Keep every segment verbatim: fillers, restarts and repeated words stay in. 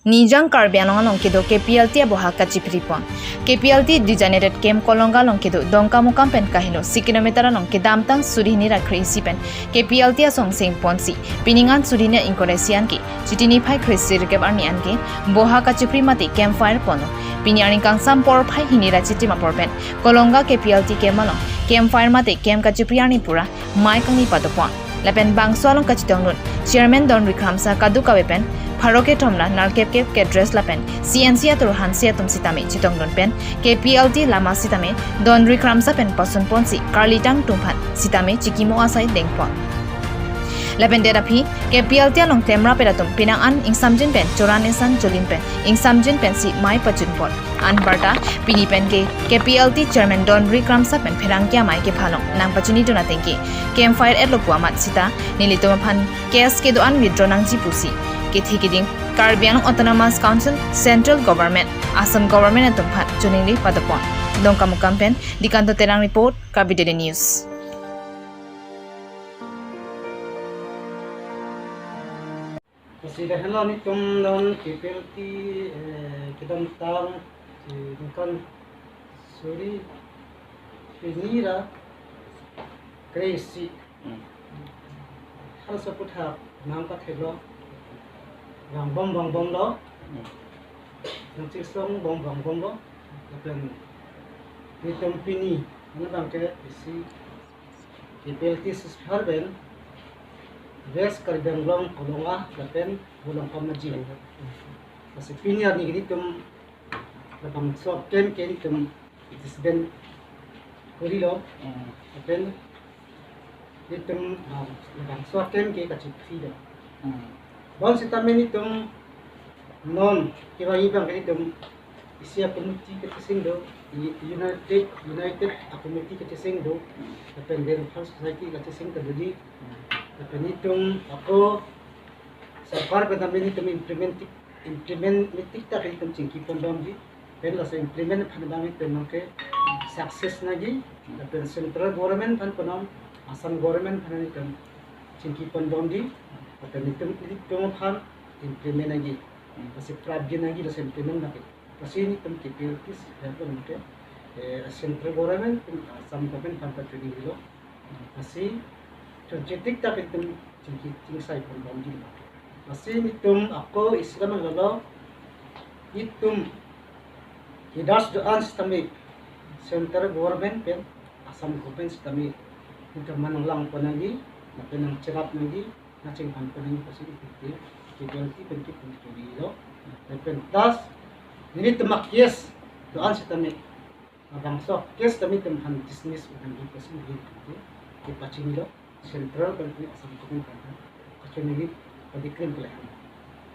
Nijang Karbi Anglong along kedo K P L T aboha kachipripon. K P L T designated camp Kolonga along kedo Dongkamukam pen kaheno six kilometer along kedamtang suri hini ra kre-isi pen K P L T asong sengponsi, pining an suri hini ingkoi ra isi an ke Chiti niphai kre-isi rikep arni an ke boha kachipri mate campfire ponlo. Pini arni kangsam porphai hini ra chitim apor pen Kolonga K P L T camp along campfire mate camp kachipri arni pura mei kangni padopon. Lapen bangso along kachetongdun Chairman Don Rikramsa kadokave pen pharo kethom ra nerkep kep cadres lapen C N C atur hanse atum sitame chetongdun pen K P L T lama sitame Don Rikramsa pen pasunponsi karlitang tungphan sitame chikimo asai dengpon. Lapen det aphi K P L T along klemrap atum pining an ingsamjin pen choran esan cholim pen ingsamjin pensi mei pachunpon. Anparta pini pen ke K P L T Chairman Don Rikramsa pen pherangke amei kepha along nangpachinidun ateng ke campfire etlo pu amat sita nelitum aphan case kedo-an withdraw nangji pusi kethe keding Karbi Anglong Autonomous Council, Central Government, Assam Government atum aphan choningri padopon. Dongkamukam pen Dikanto Terang report, Karbi Daily News. Lasi dak henlo nelitum non K P L T, eh, kedamtang, eh, ningkan suri hini ra kre-isi. Hmm. Halaso aphuthak nangpatheklo. Vangbom, vangbomlo. Hmm. Nangchesong bom, vangbomlo. Lapen nelitum pini, ano abang ke isi K P L T sisphar pen West Karbi Anglong Kolonga lapen Bolong Pamaji. Lasi pini arni nelitum labangso camp ke nelitum disband korilo. Hmm. Lapen nelitum, ah, labangso camp ke kachiprilo. Hmm. Bonsitame nelitum non kevangji abang ke nelitum isi a-committee kacheseng do, i-, United, United a-committee kacheseng do, lapen Welfare Society kacheseng ta doji, lapen nelitum ako sorkar pen tame nelitum implement, implement metik ta nelitum chingki pondamji, pen laso implement aphan abang nelitum abang ke success nangji, lapen central government aphan punon, Assam government aphan nelitum chingki pondamji, lapen nelitum, nelitum aphan implement nangji, lasi prapjin nangji laso implement abang ke. Lasi nelitum K P L T si, ya, abang ke, eh, central government, Assam government aphan ta choningri lo. Lasi chonchetik ta nelitum chingki chingsai pondamji lo. Lasi nelitum ako isi abang lalo, nelitum leaders do-an sitame central government pen Assam government sitame nelitum aphan nanglangpon nangji, lapen nangcherap nangji, nangchingphan pon nangji pusi nelitum K P L T pen nelitum choninglo. Lapen plus nelitum a-case do-an sitame labangso case tame nelitum aphan dismiss nangji pusi nelitum ke kepachinilo, central pen Assam government aphan kachoningri padikrim kele han.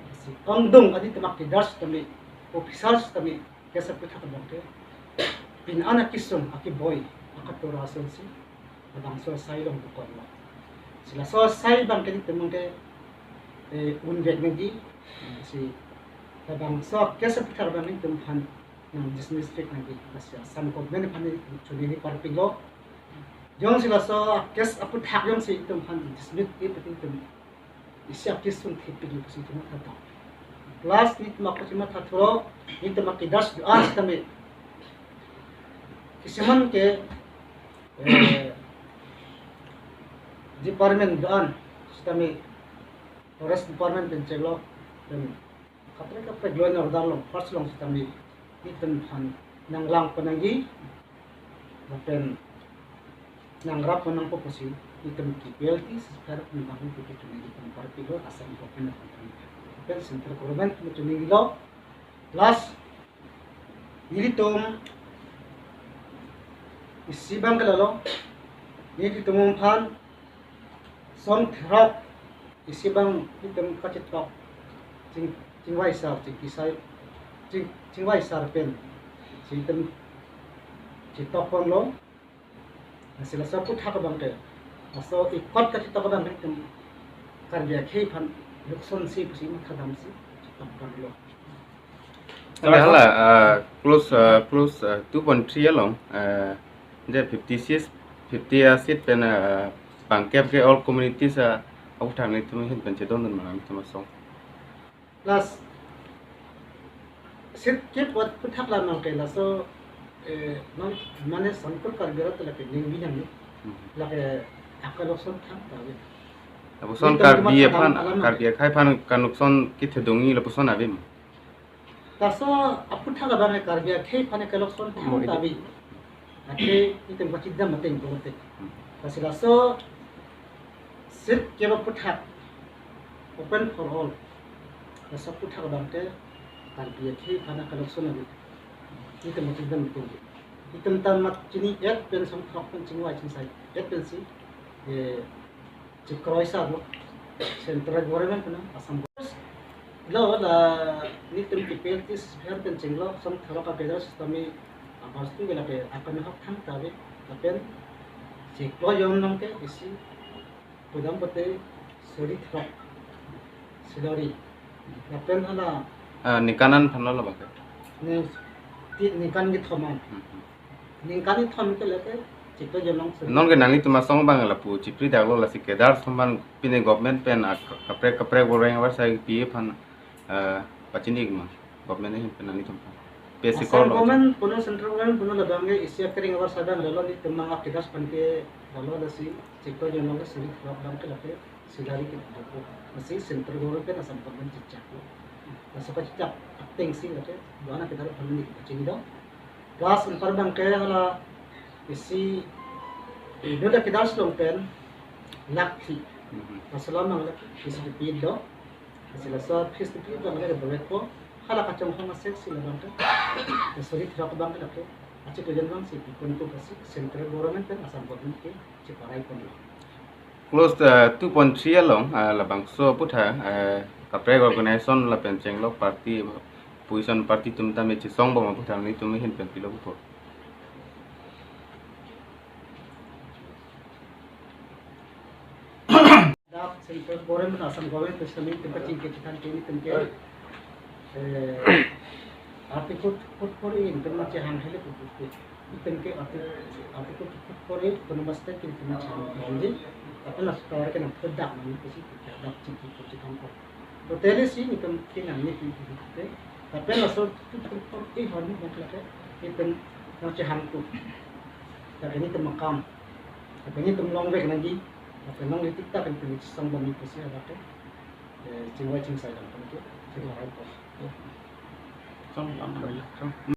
Lasi ongdung adi nelitum a-cadres tame, officers tame, case aphuthak abang ke pini an akesung akeboi akatora asonsi labangso asai along dokoklo. Lasi laso asai abang ke nelitum abang ke, eh, unvek nangji. Lasi labangso case aphuthak abang nelitum aphan nang dismiss pik nangji, lasi Assam government aphan nelitum choningri parpiklo. Jongsi laso case aphuthak jongsi nelitum aphan dismiss pik, nelitum isi a-case sung thepik pusi nelitum matha tang. Plus nelitum ako si matha thulo, nelitum a-cadres do-an sitame kisiman ke, eh, department do-an sitame, Forest Department pen chenglo, pen kaprek kaprek law and order along, force along sitame nelitum aphan nanglangpon nangji, lapen nangrap pon nangpo pusi nelitum K P L T sisphar pen abang ke nelitum parpiklo, Assam government aphan pen central government aphan choningrilo. Plus nelitum isi abang ke lalo, nelitum aphan song therok isi abang nelitum kachetok ching, chingvaisar, chingkisai, ching, chingvaisar pen si nelitum chetok ponlo. Lasi laso aphuthak abang ke, laso ikot kachetok abang ke nelitum Karbi akhei aphan luksonsi pusi mathadamsi chetok ponlo. Hala, ah, clause, ah, clause, ah, two point three along, ah, je fifty seats, fifty a-seat pen, ah, pangkep ke all communities, ah, aphuthak nelitum ahin pen chedondun ma nelitum asong. Plus Sirkep aphuthak alam abangke laso, eh, non mane Songkur Karbi arat lake ningbi nangji. Hmm. Lake akelokson thangta ave. Lapuson Karbi aphan, Karbi akhei aphan kanukson kethedunji lapuson ave ma? Laso aphuthak abang Karbi akhei aphan kelokson thangta ave. Athe itum kachidam ateng pulote. Lasi laso sirkep aphuthak open for all. Laso aphuthak abangke Karbi akhei aphan kelokson ave. Itum kachidam ateng. Itum ta mat chini-et pen Songthrok pen chingvai chingsai-et pensi, eh, chikroisa do central government pen Assam government. Lo la nelitum K P L T C C P R pen chinglo Songthrok a-cadre system abar stu ke lake akan hok thangta ave lapen chiklo jon along ke isi pudam pote suri throk silori lapen hala Ah, ningkan an aphan lo abangke. Ni ti ningkan kethom an. Hmm, hmm. Ningkan kethom ke lake chiklo jon along suri. Non ke nanglitum asong abang lapu chipri daklo lasi cadre atum aphan pine government pen ak- kaprek kaprek boreng avarsai pi aphan, eh, pachini ma government ahin pen nanglitum aphan. P S C Assam korlo. Government puno central government puno labangke isi akering avarsai abang lalo nelitum mang a-cadre aphan ke lalo lasi chiklo jon along suri throk abangke lake silari ke doko. Lasi central government pen Assam government chechaklo. Laso kachechak ateng si lake do-an a-cadre aphan neli kachini do. Plus anpar abangke hala isi, eh, do la cadre along pen lakh phli. Mhm. Laso alam abang lake isi kepi do. Lasi laso fees kepi abang lake bebek ko hala kachongkhong asek si labangke suri throk abangke lake achiklo jon along si pipon ko lasi central government pen Assam government ke chiparai ponlo. Clause, uh, two point three along, uh, labangso aphuthak, uh, kaprek organization lapen chenglok party, opposition party atum tame chesong bom aphuthak nelitum ahin pen pilo pupo. Dak central government, Assam government pen sami tempat chingki chikan kini tempat. Eh, Article four four A itum ma chehang hele pu pu. Itum ke arti-, Article four four A autonomous state ke itum ma chehang hele. Lapen laso tovar ke nangphudak nang pusi phudak chingki pu chikam ko. Totally si itum ke nangji pu pu te. Lapen laso two four four A ahormu bang lake itum nangchehang tu. Lapen itum akam. Lapen itum longvek nangji. Lapen longle tik tak itum chesong bom pusi hadak ke. Eh, chingvai chingsai dam pen ke. Chingvai ko. Song lam lam.